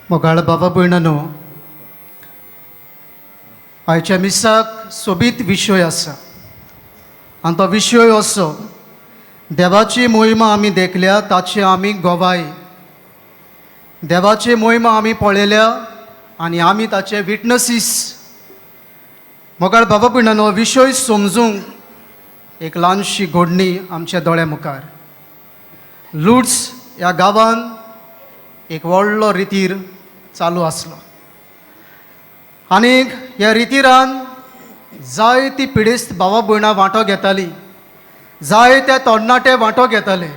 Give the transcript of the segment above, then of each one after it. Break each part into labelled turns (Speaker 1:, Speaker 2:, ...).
Speaker 1: मोगाळ बाबा भयणानो, आयच्या मिसाक सोबीत विशय आसा आनी तो विशय असो, देवाची मोहिमा आमी देखल्या, ताची आमी गोवाय. देवाची मोहिमा आमी पळयल्या आनी आमी ताचे विटनसीस. मोगाळ बाबा भयणानो, विशय समजूंक एक ल्हानशी घडणी आमच्या दोळ्या मुखार. लुड्स ह्या गांवान एक व्हडलो रितीर चालू आसलो आनीक ह्या रितीरान जायती पिडेस्त भावा भयणां वांटो घेतालीं, जायते तरणाटे वांटो घेताले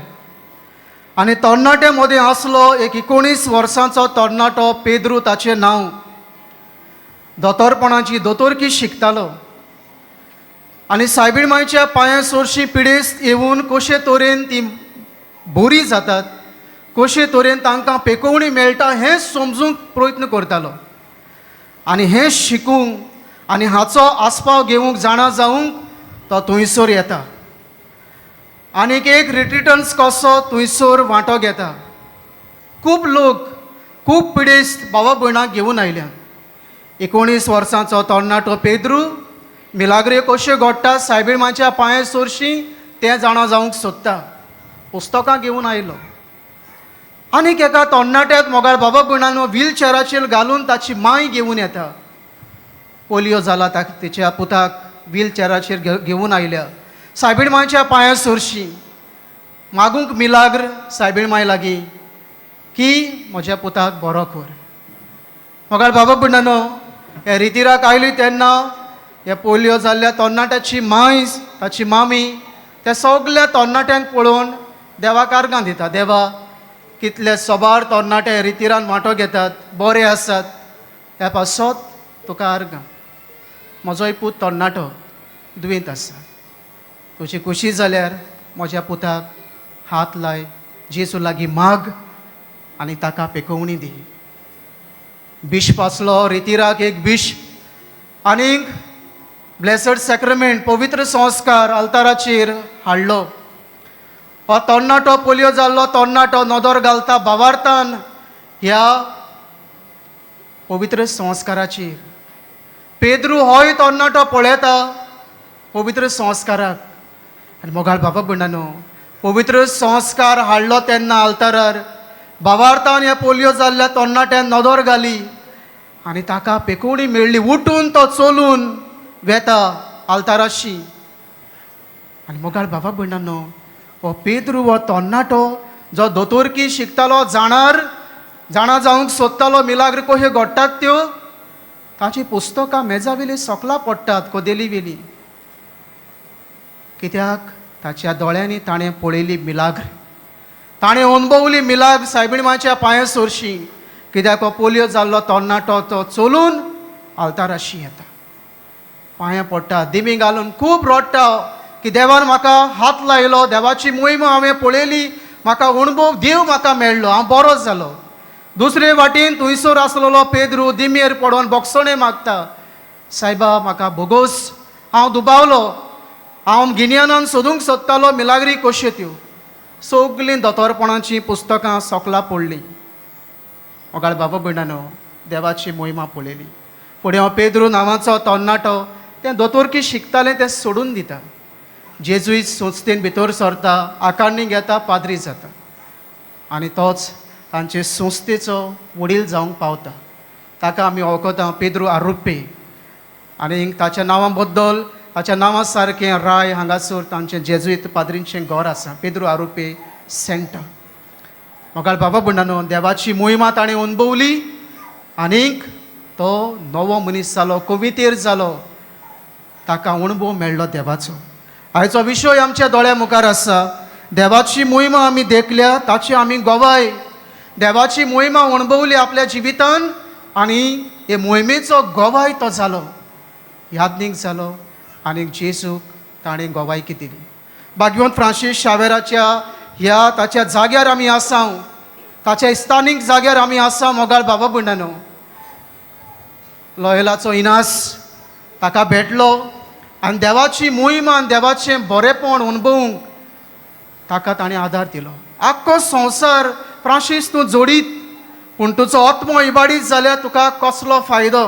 Speaker 1: आनी तरणाटे मदीं आसलो एक 19 वर्सांचो तरणाटो, पेद्रू ताचें नांव. दोतोरपणाची दोतोरकी शिकतालो आनी सायबीण मायच्या पांया सोरशीं पिडेस्त येवन कशे तरेन ती बरी जातात, कशे तरेन तांकां पेकोवणी मेळटा हें समजूंक प्रयत्न करतालो आनी हें शिकूंक आनी हाचो आस्पाव घेवंक, जाणा जावंक तो थंयसर येता आनीक एक रिट्रिटन्स कसो थंयसर वांटो घेता. खूब लोक, खूब पिडेस्त भावा भयणाक घेवन आयल्यात. 19 वर्सांचो तरणाटो पेद्रू मिलाग्रे कश्यो घडटा सायबीण मांच्या पांये सोरशीं तें जाणा जावंक सोदता, पुस्तकां घेवन आयलो. आनीक एका तरणाट्याक, मोगाळ बाबा भयणांनो, व्हीलचेराचेर घालून ताची मांय घेवन येता. पोलियो जाला तिच्या पुताक व्हीलचेराचेर घेवन आयल्या सायबीण मांयच्या पांया सोरशीं मागूंक मिलाग्र सायबीण मांय लागीं की म्हज्या पुताक बरो कर. मोगाळ बाबा भयणांनो, ह्या रितिराक आयली तेन्ना ह्या पोलियो जाल्ल्या तरणाट्याची मांय, ताची मामी त्या सगल्या तरणाट्यांक पळोवन देवाक आर्गां दिता. देवा, कितले सोबार तरणाटे रितिरान वांटो घेतात, बरे आसात, ह्या पासत तुका आर्गां. म्हजोय पूत तरणाटो दुयेंत आसा, तुजी खुशी जाल्यार म्हज्या पुताक हात लाय, जेजू लागीं माग आनी ताका पेकोवणी दी. बिश्प आसलो रितिराक एक बिश्प आनीक ब्लेसड सॅक्रमेंट, पवित्र संस्कार आल्ताराचेर हाडलो. हो तरणाटो, पोलियो जाल्लो तरणाटो नदर घालता भावार्थान ह्या पवित्र संस्काराचेर. पेद्रू होय तरणाटो पळयता पवित्र संस्काराक आनी मोगाळ बाबा भयणानो, पवित्र संस्कार हाडलो तेन्ना आल्तारार भावार्थान ह्या पोलियो जाल्ल्या तरणाट्यान नदर घाली आनी ताका पेकोवणी मेळ्ळी. उठून तो चलून वेता आल्ताराशी. आनी मोगाळ बाबा भयणानो, हो पेद्रू, हो तरणाटो जो दोतोरकी शिकतालो, जाणार जाणा जावंक सोदतालो मिलाग्र कश्यो घडटात त्यो, ताची पुस्तकां मेजा वेली सकला पडटात, कदेली वेली. कित्याक? ताच्या दोळ्यांनी ताणें पळयली मिलाग्र, ताणें अणभवली मिलाग्र सायबीण मांयच्या पांया सोरशी. कित्याक हो पोलियो जाल्लो तरणाटो तो चलून आल्ताराशी येता, पांयां पडटा, दिमी घालून खूब रडटा की देवान म्हाका हात लायलो, देवाची मोहिमा हांवें पळयली, म्हाका अणभव, देव म्हाका मेळ्ळो, हांव बरो जालो. दुसरे वाटेन थंयसर आसलेलो पेद्रू दिमयेर पडोन बोगसणें मागता, सायबा, म्हाका भोगोस, हांव दुबावलो, हांव गिन्यानान सोदूंक सोदतालो मिलाग्री कश्यो त्यो, सगलीं दोतोरपणाचीं पुस्तकां सोकला पडलीं. मोगाळ बाबा भयणानो, देवाची मोहिमा पळयली. फुडें हांव पेद्रू नांवाचो तरणाटो तें दोतोरकी शिकतालें तें सोडून दिता, जेजुईत संस्थेन भितर सरता, आकारणी घेता, पाद्री जाता आनी तोच तांचे संस्थेचो वडील जावंक पावता. ताका आमी वळखता पेद्रू आरुप्पे आनी ताच्या नांवा बद्दल, ताच्या नांवा सारकें राय हांगासर तांचें जेजुईत पाद्रींचें घर आसा, पेद्रू आरुप्पे सेंटर. मोगाळ बाबा भयणानो, देवाची मोहिमा ताणें अणभवली आनीक तो नवो मनीस जालो, कवितेर जालो, ताका अणभव मेळ्ळो देवाचो. आयचो विशय आमच्या दोळ्या मुखार आसा, देवाची मोहिमा आमी देखल्या, ताची आमी गोवाय. देवाची मोहिमा अणभवली आपल्या जिवितान आनी हे मोहिमेचो गोवाय तो जालो, याज्ञीक जालो आनी जेजूक ताणें गोवायकी दिली. भाग्यवंत फ्रांसीस शावेराच्या ह्या ताच्या जाग्यार आमी आसा, ताच्या स्थानीक जाग्यार आमी आसा. मोगाळ बाबा भयणानो, लॉयलाचो इनास ताका भेटलो आनी देवाची मोहिमा आनी देवाचें बरेपण अणभवूंक ताका ताणें आदार दिलो. आख्खो संवसार फ्रांसीस तूं जोडीत. पूण तुजो आत्मो इबाडीत जाल्यार तुका कसलो फायदो?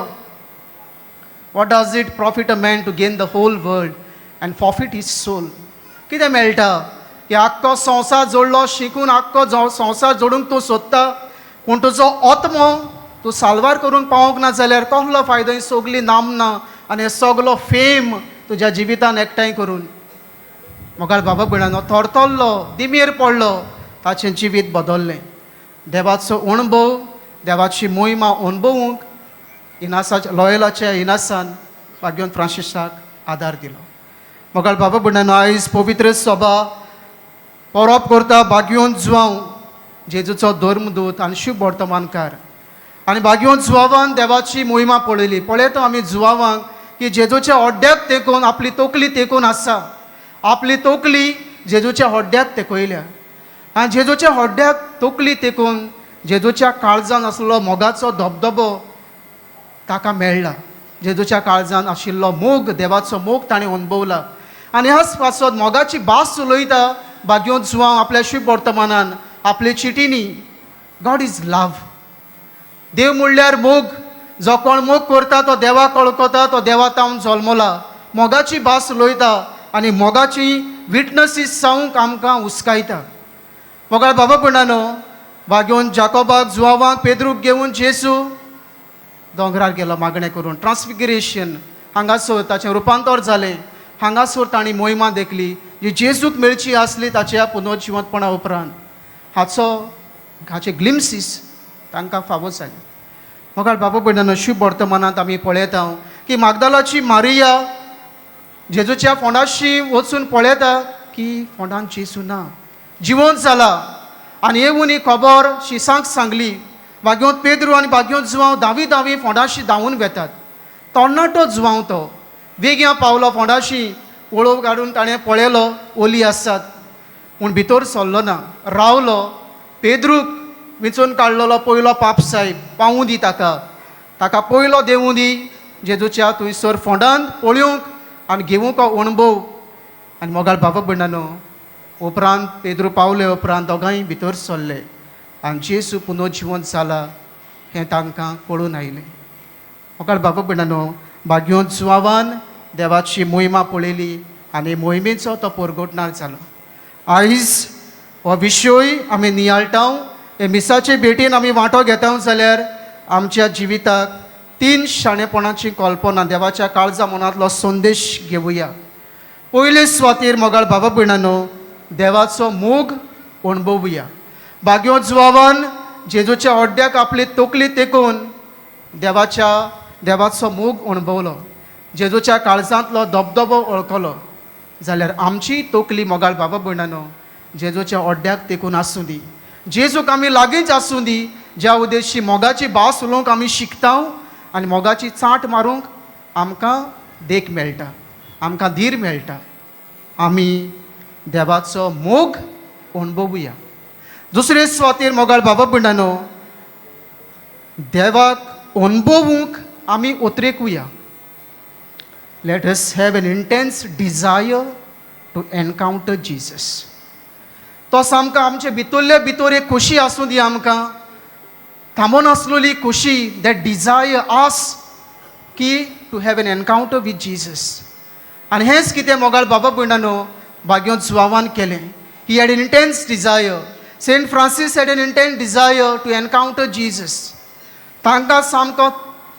Speaker 1: What does it profit a man to gain the whole world and forfeit his soul? कितें मेळटा की आख्खो संवसार जोडलो, शिकून आख्खो संवसार जोडूंक तूं सोदता, पूण तुजो आत्मो तूं साल्वार करूंक पावूंक ना जाल्यार कसलो फायदो? ही सगली नामना आनी सगलो फेम तुज्या जिवितान एकठांय करून. मोगाळ बाबा भयणानो, थरथरलो, दिमेर पडलो, ताचें जिवीत बदल्लें. देवाचो अणभव, देवाची मोहिमा अणभवूंक इनासाच्या, लॉयलाच्या इनासान भाग्योन फ्रांसिसाक आदार दिलो. मोगाळ बाबा भयणानो, आयज पवित्र सभा परब करता भाग्योन जुवांव, जेजूचो धर्मदूत आनी शुभ वर्तमानकार. आनी भाग्योन जुवावान देवाची मोहिमा पळयली. पळयता आमी जुवावांक की जेजूच्या हड्ड्याक तेंकून आपली तकली तेंकून आसा. आपली तकली जेजूच्या हड्ड्याक तेंकयल्या आनी जेजूच्या हड्ड्याक तकली तेंकून जेजूच्या काळजान आसलो मोगाचो धबधबो ताका मेळ्ळा. जेजूच्या काळजान आशिल्लो मोग, देवाचो मोग ताणें अणभवला. आनी ह्याच पासत मोगाची भास उलयता भाग्योन जुवांव आपल्या शुभ वर्तमानान, आपले चिटींनी. God is love. देव म्हणल्यार मोग. जो कोण मोग करता तो देवाक वळखता, तो देवा तावन जल्मला. मोगाची भास उलयता आनी मोगाची विटनसीस जावंक आमकां हुस्कायता. मोगाळ बाबा भयणानो, भाग्योन जाकोबाक, जुवावाक, पेद्रूक घेवन जेसू दोंगरार गेलो मागणें करून. ट्रान्सफिगरेशन, हांगासर ताचें रुपांतर जालें. हांगासर तांणी मोहिमा देखली जी जेजूक मेळची आसली ताच्या पुनर्जिवंतपणा उपरांत. हाचे ग्लिम्सीस तांकां फावो जाले. मोगाळ बाबा भयणानो, शुभ वर्तमानांत आमी पळयता की मागदालाची मारिया जेजूच्या फोंडाशी वचून पळयता की फोंडान जेजू ना, जिवंत जाला. आनी येवन ही खबर शिसांक सांगली. भाग्योंत पेद्रू आनी भाग्योंत जुवांव धांवी धांवी फोंडाशी धांवून वेतात. तरणाटो जुवांव तो वेगयां पावलो फोंडाशी. वळोव काडून ताणें पळयलो, ओली आसात, पूण भितर सरलो ना, रावलो. पेद्रूक विंचून काडलेलो पयलो पाप साहेब पावूं दी ताका, ताका पयलो देवूं दी जेजूच्या थंयसर फोंडांत पळोवंक आनी घेवंक हो अणभव. आनी मोगाळ बाबा भयणानो, उपरांत पेद्रू पावले उपरांत दोगांय भितर सरले आनी जेजू पुनर्जिवंत जाला हें तांकां कळून आयलें. मोगाळ बाबा भयणानो, भाग्योन जुवावान देवाची मोहिमा पळयली आनी मोहिमेचो तो परगटणार जालो. आयज हो विशय आमी नियाळटा. हे मिसाचे भेटीन आमी वांटो घेता जाल्यार आमच्या जिविताक तीन शाणेपणाची कल्पना, देवाच्या काळजा मनांतलो संदेश घेवया. पयले सुवातेर, मोगाळ बाबा भयणानो, देवाचो मोग अणभवया. भाग्यो जुवावान जेजूच्या अड्ड्याक आपली तकली तेकोवन देवाचो मोग अणभवलो, जेजूच्या काळजांतलो धबधबो वळखलो, जाल्यार आमची तकली, मोगाळ बाबा भयणानो, जेजूच्या अड्ड्याक तेकून आसूं दी. जेजूक आमी लागींच आसूं दी, ज्या उद्देशी मोगाची भास उलोवंक आमी शिकता आनी मोगाची चाट मारूंक आमकां देख मेळटा, आमकां धीर मेळटा. आमी देवाचो मोग अणभवुया. दुसरे सुवातेर, मोगाळ बाबा भयणानो, देवाक अणभवूंक आमी उतरेकुया. Let us have an intense desire to encounter Jesus. तो सामको आमचे भितरले भितर एक खोशी आसूं दी आमकां, थांबोन आसलेली खोशी, that Dzire, आस की to have an encounter with Jesus. आनी हेंच कितें, मोगाळ बाबा भयणानो, भाग्योन जुवावान केलें. He had an intense desire. Saint Francis had an intense desire to encounter Jesus. तांकां सामको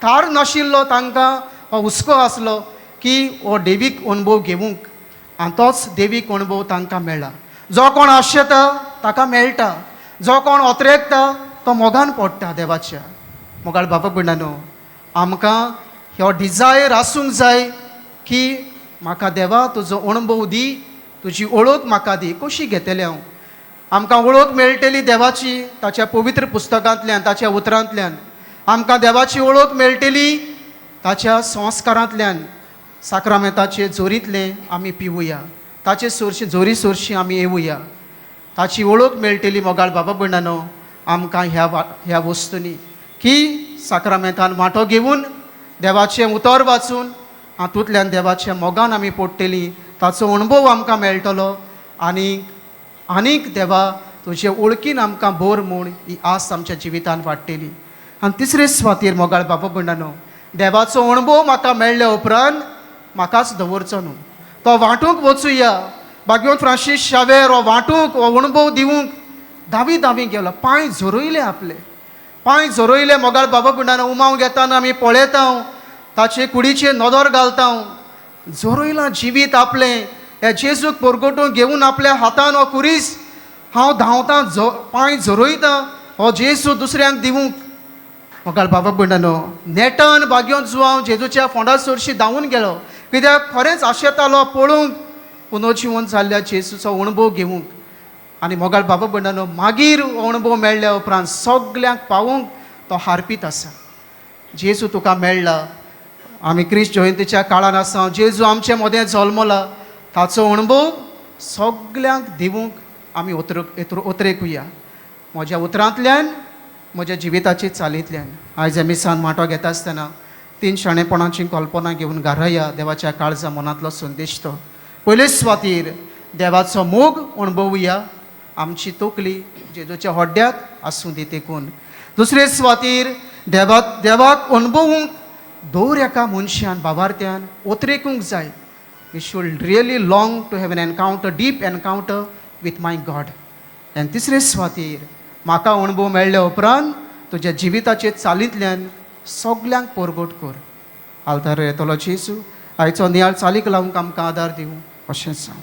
Speaker 1: थार नाशिल्लो, तांकां हो हुस्को आसलो की हो देवीक अणभव घेवंक, आनी तोच देवीक अणभव तांकां मेळ्ळा. जो कोण आशेता ताका मेळटा, जो कोण ओतरेकता तो मोगान पडटा देवाच्या. मोगाळ बाबा भयणानो, आमकां हो डिजायर आसूंक जाय की म्हाका देवा तुजो अणभव दी, तुजी वळख म्हाका दी. कशी घेतले हांव? आमकां वळख मेळटली देवाची ताच्या पवित्र पुस्तकांतल्यान, ताच्या उतरांतल्यान. आमकां देवाची वळख मेळटली ताच्या संस्कारांतल्यान. साक्रामेंताचे जोरींतलें आमी पिवुया, ताचे सोरशी जोरी सोरशी आमी येवया. ताची वळख मेळटली, मोगाळ बाबा भयणानो, आमकां ह्या वस्तूंनी की साक्रामेंतान वांटो घेवन, देवाचें उतर वाचून, हातूंतल्यान देवाच्या मोगान आमी पडटली, ताचो अणभव आमकां मेळटलो आनी आनीक देवा तुजे ओळखीन आमकां बोर म्हूण ही आस आमच्या जिवितान वाडटली. आनी तिसरे सुवातेर मोगाळ बाबा भयणांनो, देवाचो अणभव म्हाका मेळ्ळ्या उपरांत म्हाकाच दवरचो न्हू, तो वांटूंक वचुया. भाग्यवंत फ्रांसीस शावेर हो वांटूंक, हो अणभव दिवंक धावी धावी गेलो. पांय झरयले, आपले पांय झरयले. मोगाळ बाबा भयणांनो, उमाव घेताना आमी पळयता, ताचे कुडीचेर नदर घालता. झरयलां जिवीत आपलें ह्या जेजूक परगटूंक. घेवन आपल्या हातान हो कुरीस, हांव धांवतां, पांय झरयता हो जेजू दुसऱ्यांक दिवंक. मोगाळ बाबा भयणांनो, नेटान भाग्यवंत जुवांव जेजूच्या फोंडा सरशी धांवून गेलो, कित्याक खरेंच आशेतालो पळोवंक पुनर्जिवन जाल्ल्या जेजूचो अणभव घेवंक. आनी मोगाळ बाबा भयणांनो, मागीर हो अणभव मेळ्ळ्या उपरांत सगल्यांक पावोवंक तो हारपीत आसा. जेजू तुका मेळ्ळा. आमी क्रिस्त जयंतीच्या काळान आसा. जेजू आमचे मदें जल्मला. ताचो अणभव सगल्यांक दिवंक आमी ओतरेकुया, म्हज्या उतरांतल्यान, म्हज्या जिविताचे चालींतल्यान. आयज मिसान वांटो घेता आसतना तीन शाणेपणाची कल्पना घेवन घाराया. देवाच्या काळजा मनांतलो संदेश तो. पयले सुवातीर देवाचो मोग अणभवया, आमची तकली जेजूच्या हड्ड्याक आसूं दी तेकून. दुसरे सुवातीर देवाक अणभवूंक दर एका मनशान बाबार्थ्यान ओतरेकूंक जाय. We should really long to have an encounter, deep encounter with my God. आनी तिसरे सुवातीर म्हाका अणभव मेळ्ळ्या उपरांत तुज्या जिविताचे चालींतल्यान सगल्यांक परगट कर. आल्तार येतलो जेजू आयचो नियाळ चालीक लावंक आमकां आदार दिवं, अशेंच सांग.